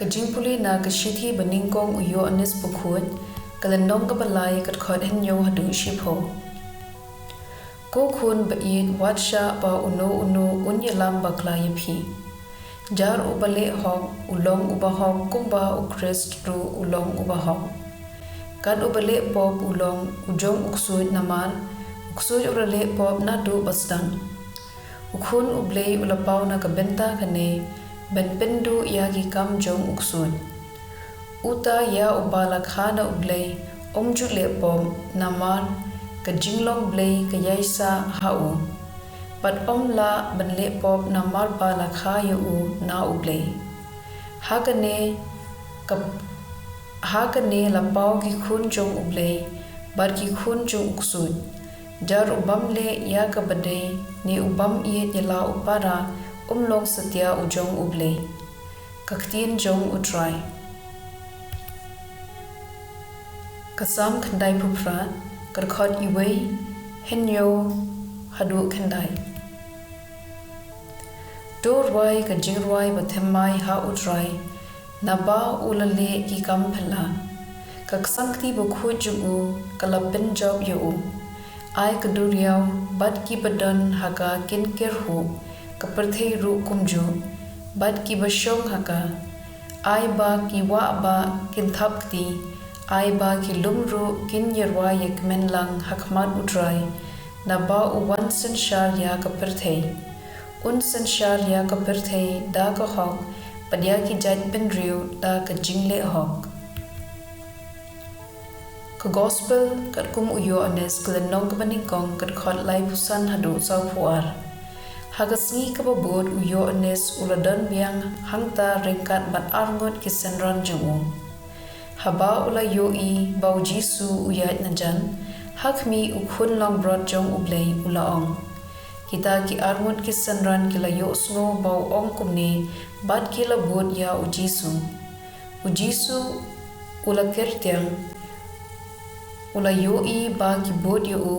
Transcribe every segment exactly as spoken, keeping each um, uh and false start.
Ka jingpule na ka shithi ba nyngkong u Ïoannis Bakhuid, ka lynnong kaba lai, ka dkhot hynñiew haduh shiphew. Ko khun ba ïeit, wat shah ba uno uno un ïalam bakla ïa phi. Jar uba leh hok u long uba hok, kumba u Khrist ruh u long uba hok. Kat uba leh pop u long u jong u ksuid, namar u ksuid u la leh pop naduh ba sdang. U Khun u Blei u la paw na ka bynta kane, ban pynduh ïa ki kam jong u ksuid. Uta ïa uba la kha na u Blei, um ju leh pop, namar ka jinglong Blei ka ïaisah ha u. Bad um lah ban leh pop namar ba la kha ïa u na u Blei. Ha kane ka, ha kane la paw ki khun jong u Blei bad ki khun jong u ksuid. Jar u bym leh ïa kaba dei, ne u bym ïeit ïa la u para, um long satia u jong u Blei. Ka ktien jong u Trai. Ka Salm khyndaiphew phra, ka dkhot iwei, hynñiew haduh khyndai. To rwai ka jingrwai bathymmai ha u Trai, naba u la leh ki kam phylla. Ka ksangkti bakhuid jong u ka la pynjop ïa u. Ai ka duriaw bad kiba don ha ka kin kyrhuh, ka pyrthei ruh kumjuh bad kiba shong ha ka. Ai ba ki wah bah kin thap kti, ai ba ki lum ruh kin ïarwai ïakmen lang ha khmat u Trai, naba u wan synshar ïa ka pyrthei. Un synshar ïa ka pyrthei da ka hok, bad ïa ki jaitbynriew da ka jingleh hok. Ka Gospel katkum u Ïoannis, ka lynnong kaba nyngkong, ka dkhot laiphew san haduh sawphew ar. Ha ka sngi kaba bud u Ïoannis u la don biang hangta ryngkat bad arngut ki synran jong u. Haba u la ïohi ba u Jisu u ïaid na jan, ha khmih u khun langbrot jong u Blei u la ong. Kita ki arngut ki synran ki la ïohsngew ba u ong kumne, bad ki la bud ïa u Jisu. U Jisu u la kyrtiang, u la ïohi ba ki bud ïa u,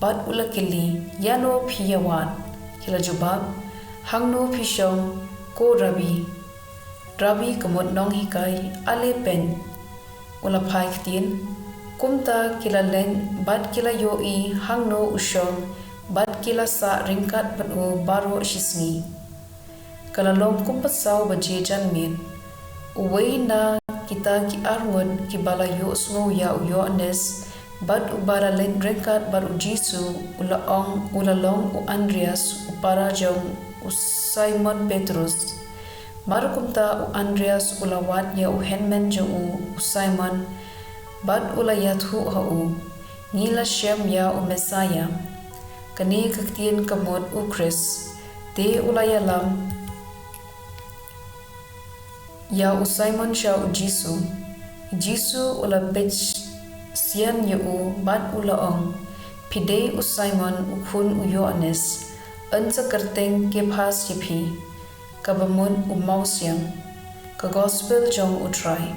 bad u la kylli, ïano phi ïawad? Ki la jubab, hangno phi shong, ko Rabbi? Rabbi ka mut nonghikai, ale peit. U la phai ktien. Kumta ki la leit bad ki la ïohi hangno u shong, bad ki la sah ryngkat bad u baroh shisngi. Ka la long kumba saw baje janmiet. Uwei na kita ki arngut kiba la ïohsngew ïa u Ïoannis bad uba la leit ryngkat bad u Jisu, u la ong, u la long u Andrias, u para jong u Simon Petrus. Mar kumta u Andrias u la wad ïa u hynmen jong u, u Simon, bad u la ïathuh ha u, ngi la shem ïa u Messaïa. Kane ka ktien ka mut u Khrist. Te u la ïalam ïa u Simon sha u Jisu. Jisu u la peit sian ïa u bad u la ong, phi dei u Simon u khun u Ïoannis, yn sa kyrteng Kephas ïa phi, kaba mut u mawsiang. Ka Gospel jong u Trai.